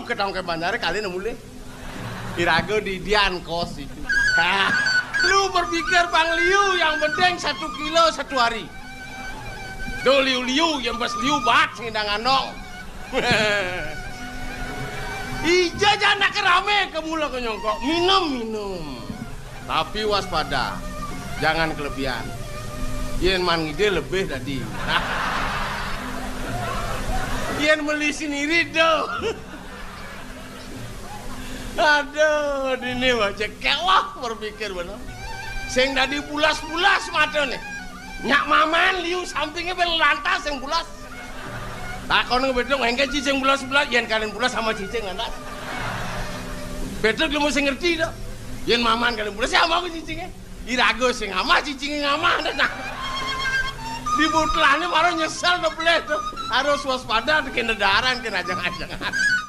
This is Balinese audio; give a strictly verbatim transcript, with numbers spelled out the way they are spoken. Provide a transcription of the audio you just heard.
Ketong ke bandare kali nemu le. Iraga di dian kos itu. Hah. Lu berpikir pang liu, yang penting satu kilo satu hari. Do liu-liu, yang bas liu bat sing dang anong. Ija jana ke rame ke mula ke nyongkok. Minum, minum. Tapi waspada. Jangan kelebihan. Yen man ngide lebih tadi. Yen beli sendiri do. Aduh, dini wajah kewah berpikir bener. Sing dadi bulas-bulas matane. Nyak maman liu sampinge bel lantas sing bulas. Takon ke beduk, "Engke cicing bulas-bulas?" "Yen kalian bulas sama cicing lantas." Beduk lu mesti ngerti to. Yen maman kalian bulas sama aku cicinge. Iraga sing amah cicinge ngamah. Nah. Di butlane maro nyesel to, Bleh, to. Harus waspada, kena daran, kena jangan-jangan.